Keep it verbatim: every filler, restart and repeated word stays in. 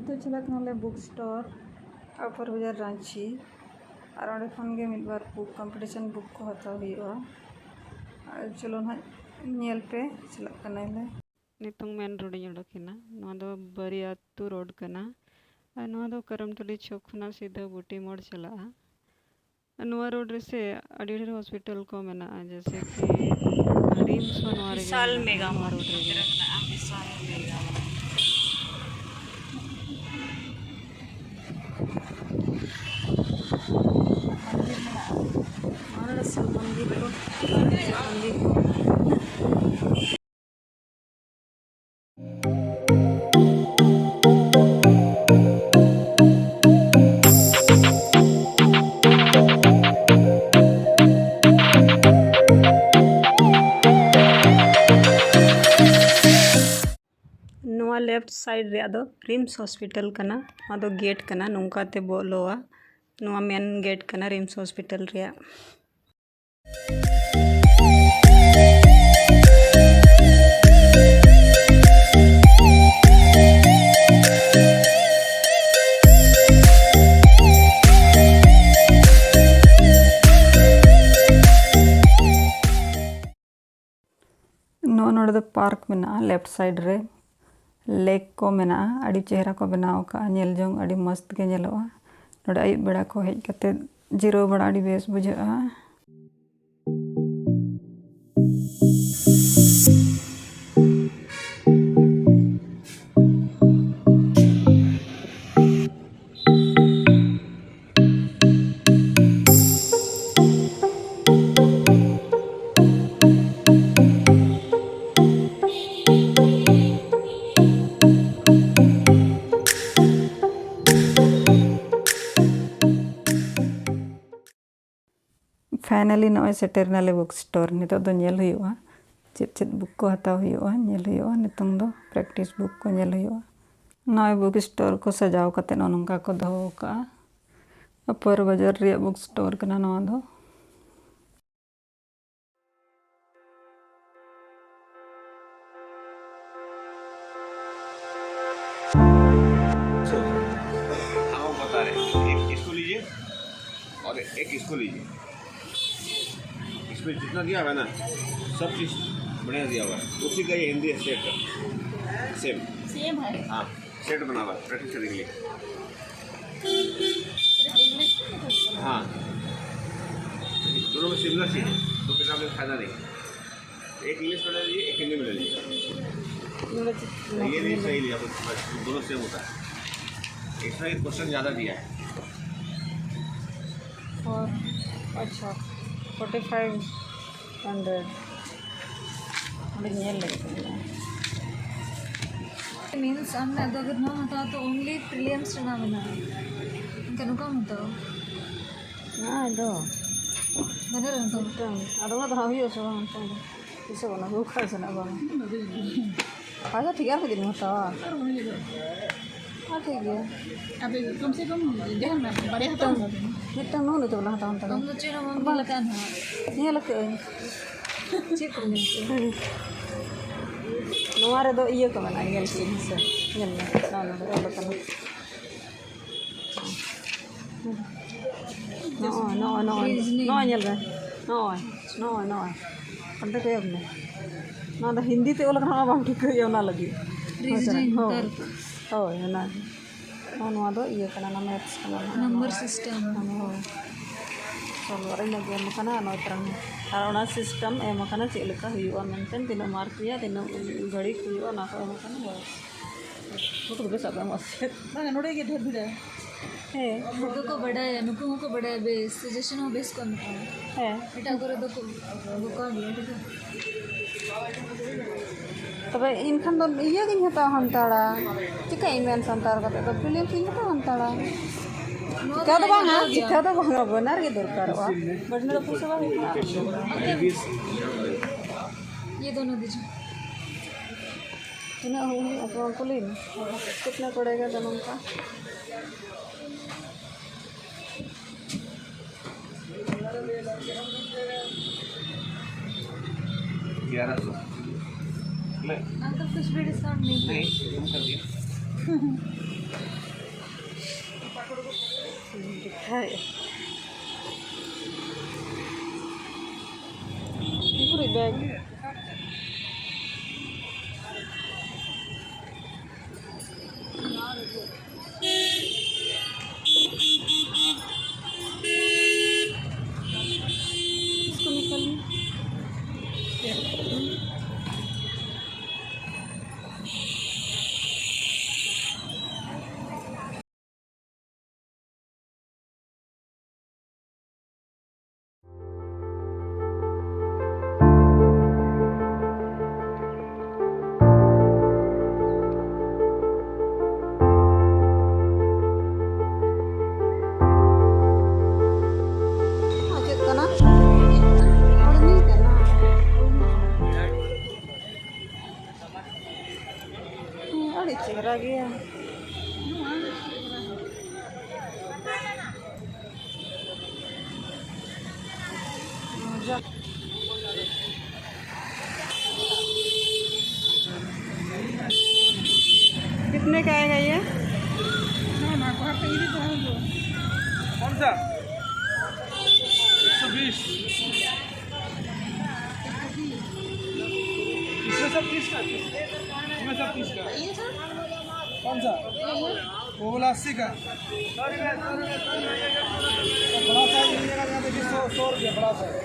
ᱛᱚ ᱪᱟᱞᱟᱜ ᱠᱟᱱᱟᱞᱮ ᱵᱩᱠ ᱥᱴᱳᱨ ᱟᱯᱚᱨ ᱵᱟᱡᱟᱨ ᱨᱟᱺᱪᱤ, ᱟᱨ ᱚᱸᱰᱮ ᱠᱷᱚᱱ ᱜᱮ ᱢᱤᱫ ᱵᱟᱨ ᱵᱩᱠ, ᱠᱚᱢᱯᱤᱴᱤᱥᱚᱱ ᱵᱩᱠ ᱠᱚ ᱦᱟᱛᱟᱣ ᱦᱩᱭᱩᱜᱼᱟ᱾ ᱟᱨ ᱪᱚᱞᱚ ᱱᱟᱦᱟᱜ ᱧᱮᱞ ᱯᱮ, ᱪᱟᱞᱟᱜ ᱠᱟᱱᱟᱞᱮ᱾ ᱱᱤᱛᱚᱝ ᱢᱮᱱ ᱨᱳᱰ ᱤᱧ ᱚᱰᱚᱠ ᱮᱱᱟ᱾ ᱱᱚᱣᱟ ᱫᱚ ᱵᱟᱨᱤᱭᱟᱹ ᱟᱹᱛᱩ ᱨᱳᱰ ᱠᱟᱱᱟ, ᱟᱨ ᱱᱚᱣᱟ ᱫᱚ ᱠᱟᱨᱟᱢᱴᱟᱹᱞᱤ ᱪᱷᱚᱠ ᱠᱷᱚᱱᱟᱜ ᱥᱤᱫᱷᱟᱹ ᱵᱩᱴᱤ ᱢᱳᱲ ᱪᱟᱞᱟᱜᱼᱟ᱾ ᱱᱚᱣᱟ ᱨᱳᱰ ᱨᱮᱥᱮ ᱟᱹᱰᱤ ᱰᱷᱮᱨ ᱦᱚᱥᱯᱤᱴᱟᱞ ᱠᱚ ᱢᱮᱱᱟᱜᱼᱟ, ᱡᱮᱭᱥᱮ ᱠᱤ ᱨᱤᱢᱥ ᱦᱚᱸ ᱱᱚᱣᱟ ᱨᱮᱜᱮ ᱵᱤᱥᱟᱞ ᱢᱮᱱᱟᱜᱼᱟ, ᱢᱮᱜᱟ ᱱᱚᱣᱟ ᱢᱚᱞ ᱨᱳᱰ ᱨᱮᱜᱮ᱾ ᱢᱮᱱᱟᱜᱼᱟ, ᱵᱤᱥᱟᱞ ᱢᱮᱜᱟ ᱢᱚᱞ᱾ ᱢᱚᱱᱫᱤᱨ ᱢᱮᱱᱟᱜᱼᱟ, ᱱᱚᱣᱟ ᱨᱮ ᱥᱤᱵ ᱢᱚᱱᱫᱤᱨ ᱠᱚ, ᱢᱚᱱᱫᱤᱨ ᱠᱚ᱾ ᱱᱚᱣᱟ ᱞᱮᱯᱷᱴ ᱥᱟᱭᱤᱰ ᱨᱮᱭᱟᱜ ᱫᱚ ᱨᱤᱢᱥ ᱦᱚᱥᱯᱤᱴᱟᱞ ᱠᱟᱱᱟ᱾ ᱱᱚᱣᱟ ᱫᱚ ᱜᱮᱴ ᱠᱟᱱᱟ, ᱱᱚᱝᱠᱟ ᱛᱮ ᱵᱚᱞᱚᱜᱼᱟ᱾ ᱱᱚᱣᱟ ᱢᱮᱱ ᱜᱮᱴ ᱠᱟᱱᱟ ᱨᱤᱢᱥ ᱦᱚᱥᱯᱤᱴᱟᱞ ᱨᱮᱭᱟᱜ᱾ ᱱᱚᱜᱼᱚ ᱱᱚᱰᱮ ᱫᱚ ᱯᱟᱨᱠ ᱢᱮᱱᱟᱜᱼᱟ, ᱞᱮᱯᱷᱴ ᱥᱟᱭᱤᱰ ᱨᱮ ᱞᱮᱠ ᱠᱚ ᱢᱮᱱᱟᱜᱼᱟ, ᱟᱹᱰᱤ ᱪᱮᱦᱨᱟ ᱠᱚ ᱵᱮᱱᱟᱣ ᱟᱠᱟᱫᱼᱟ, ᱧᱮᱞ ᱡᱚᱝ ᱟᱹᱰᱤ ᱢᱚᱥᱛ ᱜᱮ ᱧᱮᱞᱚᱜᱼᱟ᱾ ᱱᱚᱰᱮ ᱟᱹᱭᱩᱵ ᱵᱮᱲᱟ ᱠᱚ ᱦᱮᱡ ᱠᱟᱛᱮ ᱡᱤᱨᱟᱹᱣ ᱵᱟᱲᱟ ᱟᱹᱰᱤ ᱵᱮᱥ ᱵᱩᱡᱷᱟᱹᱜᱼᱟ᱾ ᱯᱷᱟᱭᱱᱟᱞᱤ ᱱᱚᱜᱼᱚᱭ ᱥᱮᱴᱮᱨ ᱮᱱᱟᱞᱮ ᱵᱩᱠ ᱥᱴᱳᱨ᱾ ᱱᱤᱛᱚᱜ ᱫᱚ ᱧᱮᱞ ᱦᱩᱭᱩᱜᱼᱟ ᱪᱮᱫ ᱪᱮᱫ ᱵᱩᱠ ᱠᱚ ᱦᱟᱛᱟᱣ ᱦᱩᱭᱩᱜᱼᱟ, ᱧᱮᱞ ᱦᱩᱭᱩᱜᱼᱟ᱾ ᱱᱤᱛᱚᱝ ᱫᱚ ᱯᱨᱮᱠᱴᱤᱥ ᱵᱩᱠ ᱠᱚ ᱧᱮᱞ ᱦᱩᱭᱩᱜᱼᱟ᱾ ᱱᱚᱜᱼᱚᱭ ᱵᱩᱠ ᱥᱴᱳᱨ ᱠᱚ ᱥᱟᱡᱟᱣ ᱠᱟᱛᱮ ᱱᱚᱜᱼᱚ ᱱᱚᱝᱠᱟ ᱠᱚ ᱫᱚᱦᱚ ᱟᱠᱟᱫᱼᱟ᱾ ᱟᱯᱚᱨ ᱵᱟᱡᱟᱨ ᱨᱮᱭᱟᱜ ᱵᱩᱠ ᱥᱴᱳᱨ ᱠᱟᱱᱟ ᱱᱚᱣᱟ ᱫᱚ᱾ और एक इसको लीजिए। इसमें जितना दिया हुआ है ना, सब चीज़ बढ़िया दिया हुआ है। उसी का ये हिंदी है, सेट है, सेम। सेम है। हाँ, सेट बना हुआ है, प्रैक्टिस करेंगे। सिर्फ इंग्लिश में कुछ बोला। हाँ, दोनों में सिमिलर चीज़ है, तो किताब में फ़ायदा नहीं। एक इंग्लिश में ले लीजिए, एक हिंदी में ले लीजिए। ये भी सही लिया, बस दोनों सेम होता है। इसमें क्वेश्चन ज़्यादा दिया है। ᱯᱷᱳᱨ ᱟᱪᱪᱷᱟ, ᱯᱷᱳᱨᱴᱤ ᱯᱷᱟᱭᱤᱵᱷ ᱦᱟᱱᱰᱨᱮᱰ ᱚᱸᱰᱮ ᱧᱮᱞ ᱞᱟᱹᱜᱤᱫ᱾ ᱢᱤᱱᱥ ᱟᱢ ᱫᱚ ᱟᱜᱟᱨ ᱱᱚᱣᱟ ᱦᱟᱛᱟᱣᱟ ᱛᱚ ᱚᱱᱞᱤ ᱯᱨᱤᱞᱤᱭᱢᱥ ᱨᱮᱱᱟᱜ ᱢᱮᱱᱟᱜᱼᱟ᱾ ᱮᱱᱠᱷᱟᱱ ᱚᱠᱟᱢ ᱦᱟᱛᱟᱣᱟ? ᱱᱚᱣᱟ ᱫᱚ ᱵᱟᱱᱟᱨ ᱦᱟᱛᱟᱣᱟ᱾ ᱢᱤᱫᱴᱟᱝ ᱟᱫᱚ ᱚᱱᱟ ᱫᱚ ᱦᱟᱸᱜ ᱦᱩᱭᱩᱜᱼᱟ ᱥᱮ ᱵᱟᱝ ᱚᱱᱠᱟ ᱫᱚ ᱯᱩᱭᱥᱟᱹ ᱵᱟᱹᱱᱩᱜᱼᱟ, ᱚᱠᱟ ᱥᱮᱱᱟᱜ ᱵᱟᱝ᱾ ᱟᱫᱚ ᱴᱷᱤᱠ ᱜᱮᱭᱟ, ᱟᱨ ᱠᱟᱹᱴᱤᱡ ᱦᱟᱛᱟᱣᱟ᱾ ᱟᱨ ᱴᱷᱤᱠ ᱜᱮᱭᱟ᱾ ᱟᱯᱮ ᱠᱚᱢ ᱥᱮ ᱠᱚᱢ ᱡᱟᱦᱟᱸ ᱵᱟᱨᱭᱟ ᱦᱟᱛᱟᱣ ᱢᱮ᱾ ᱢᱤᱫᱴᱟᱝ ᱱᱚᱜᱼᱚ ᱱᱤᱛᱚᱜ ᱞᱟᱦᱟ ᱛᱟᱦᱮᱱ ᱛᱟᱞᱮ᱾ ᱟᱢ ᱫᱚ ᱪᱮᱫ ᱦᱚᱸ ᱵᱟᱢ ᱧᱮᱞ ᱟᱠᱟᱫᱼᱟ ᱱᱟᱦᱟᱜ᱾ ᱧᱮᱞ ᱟᱠᱟᱫᱟᱹᱧ᱾ ᱪᱮᱫ ᱠᱚ ᱢᱮᱱ ᱠᱮᱫᱟ? ᱱᱚᱣᱟ ᱨᱮᱫᱚ ᱤᱭᱟᱹ ᱠᱚ ᱢᱮᱱᱟᱜᱼᱟ, ᱧᱮᱞ ᱠᱮᱫᱟᱹᱧ ᱥᱮ᱾ ᱧᱮᱞ ᱢᱮ, ᱱᱚᱜᱼᱚ ᱱᱚᱰᱮ ᱚᱞ ᱟᱠᱟᱱᱟ᱾ ᱱᱚᱜᱼᱚᱭ, ᱱᱚᱜᱼᱚᱭ, ᱱᱚᱜᱼᱚᱭ, Reasoning. ᱱᱚᱜᱼᱚᱭ ᱧᱮᱞ ᱢᱮ, ᱱᱚᱜᱼᱚᱭ, ᱱᱚᱜᱼᱚᱭ, ᱱᱚᱜᱼᱚᱭ, ᱚᱸᱰᱮ ᱠᱚᱭᱚᱜ ᱢᱮ᱾ ᱱᱚᱣᱟ ᱫᱚ ᱦᱤᱱᱫᱤ ᱛᱮ ᱚᱞ ᱟᱠᱟᱱᱟ, ᱚᱱᱟ ᱵᱟᱢ ᱴᱷᱤᱠᱟᱹᱭᱮᱫᱼᱟ, ᱚᱱᱟ ᱞᱟᱹᱜᱤᱫ᱾ Reasoning, ᱦᱳᱭ, ᱛᱚᱨᱠ᱾ ᱦᱳᱭ, ᱚᱱᱟ ᱱᱚᱜᱼᱚ ᱱᱚᱣᱟ ᱫᱚ ᱤᱭᱟᱹ ᱠᱟᱱᱟ, ᱚᱱᱟ ᱢᱮᱛᱷᱥ ᱠᱟᱱᱟ ᱱᱟᱦᱟᱜ᱾ Number system. ᱦᱳᱭ, ᱥᱚᱞᱵᱷᱟᱨ ᱤᱱᱟᱹ ᱜᱮ ᱮᱢ ᱟᱠᱟᱱᱟ, ᱱᱚᱭ ᱛᱟᱨᱟᱝ᱾ ᱟᱨ ᱚᱱᱟ ᱥᱤᱥᱴᱮᱢ ᱮᱢ ᱟᱠᱟᱱᱟ, ᱪᱮᱫ ᱞᱮᱠᱟ ᱦᱩᱭᱩᱜᱼᱟ ᱢᱮᱱᱛᱮ, ᱛᱤᱱᱟᱹᱜ ᱢᱟᱨᱠ ᱨᱮᱭᱟᱜ ᱛᱤᱱᱟᱹᱜ ᱜᱷᱟᱹᱲᱤᱡ ᱦᱩᱭᱩᱜᱼᱟ, ᱚᱱᱟ ᱠᱚ ᱮᱢ ᱟᱠᱟᱱᱟ᱾ ᱵᱟᱥ, ᱱᱩᱠᱩ ᱫᱚ ᱵᱮᱥᱟᱜ ᱠᱚ ᱮᱢᱚᱜᱼᱟ ᱥᱮ ᱪᱮᱫ? ᱵᱟᱝᱟ, ᱱᱚᱰᱮ ᱜᱮ ᱰᱷᱮᱨ ᱵᱷᱤᱲᱟ᱾ ᱦᱮᱸ, ᱦᱚᱲ ᱫᱚᱠᱚ ᱵᱟᱰᱟᱭᱟ, ᱱᱩᱠᱩ ᱦᱚᱸᱠᱚ ᱵᱟᱰᱟᱭᱟ ᱵᱮᱥ, ᱥᱟᱡᱮᱥᱚᱱ ᱦᱚᱸ ᱵᱮᱥ ᱠᱚ ᱮᱢᱚᱜᱼᱟ᱾ ᱦᱮᱸ᱾ ᱮᱴᱟᱜ ᱠᱚᱨᱮ ᱫᱚᱠᱚ ᱵᱚᱠᱟ ᱜᱮᱭᱟ᱾ ᱛᱚᱵᱮ ᱮᱱᱠᱷᱟᱱ ᱫᱚ ᱤᱭᱟᱹ ᱜᱤᱧ ᱦᱟᱛᱟᱣᱟ ᱦᱟᱱᱛᱟᱲᱟ᱾ ᱪᱤᱠᱟᱹᱧ ᱢᱮᱱ ᱥᱟᱱᱛᱟᱲ ᱠᱟᱛᱮ ᱫᱚ ᱯᱷᱤᱞᱤᱯᱥ ᱤᱧ ᱦᱟᱛᱟᱣᱟ ᱦᱟᱱᱛᱟᱲᱟ᱾ ᱱᱚᱣᱟ ᱪᱤᱠᱟᱹ ᱫᱚ ᱵᱟᱝᱟ, ᱧᱟᱢᱚᱜ ᱜᱮᱭᱟ᱾ ᱪᱤᱠᱟᱹ ᱫᱚ ᱵᱟᱝᱟ, ᱵᱟᱱᱟᱨ ᱜᱮ ᱫᱚᱨᱠᱟᱨᱚᱜᱼᱟ᱾ ᱵᱟᱴ ᱱᱚᱰᱮ ᱯᱩᱭᱥᱟᱹ ᱵᱟᱝ ᱦᱩᱭᱩᱜᱼᱟ᱾ ᱤᱭᱟᱹ ᱫᱚ ᱱᱚᱫᱤ ᱡᱚ᱾ ᱛᱤᱱᱟᱹᱜ ᱦᱩᱭᱩᱜᱼᱟ ᱛᱷᱚᱲᱟ ᱠᱩᱞᱤ ᱢᱮ᱾ ᱠᱤᱛᱱᱟ ᱯᱚᱲᱮᱜᱟ ᱫᱚ ᱱᱚᱝᱠᱟ? ग्यारह सौ। ले। अंकल, कुछ भी डिस्काउंट नहीं है। नहीं, कम कर दिया। ᱫᱮᱠᱷᱟᱣᱮᱫᱼᱟ᱾ ᱩᱱᱠᱩᱨᱤᱡ ᱵᱮᱜᱽ᱾ इसको निकाल लो। ᱪᱮᱫ ᱠᱟᱱᱟ? ᱦᱚᱲᱢᱤ ᱠᱟᱱᱟ᱾ ᱦᱮᱸ, ᱟᱹᱰᱤ ᱪᱮᱦᱨᱟ ᱜᱮᱭᱟ᱾ कितने का आएगा ये? कौन सा? एक सौ बीस। इसमें सब तीस का, इसमें सब तीस का। कौन सा? वो वाला अस्सी का। बड़ा साइज मिलेगा, यहाँ देखिए, सौ, सौ रुपया बड़ा साइज।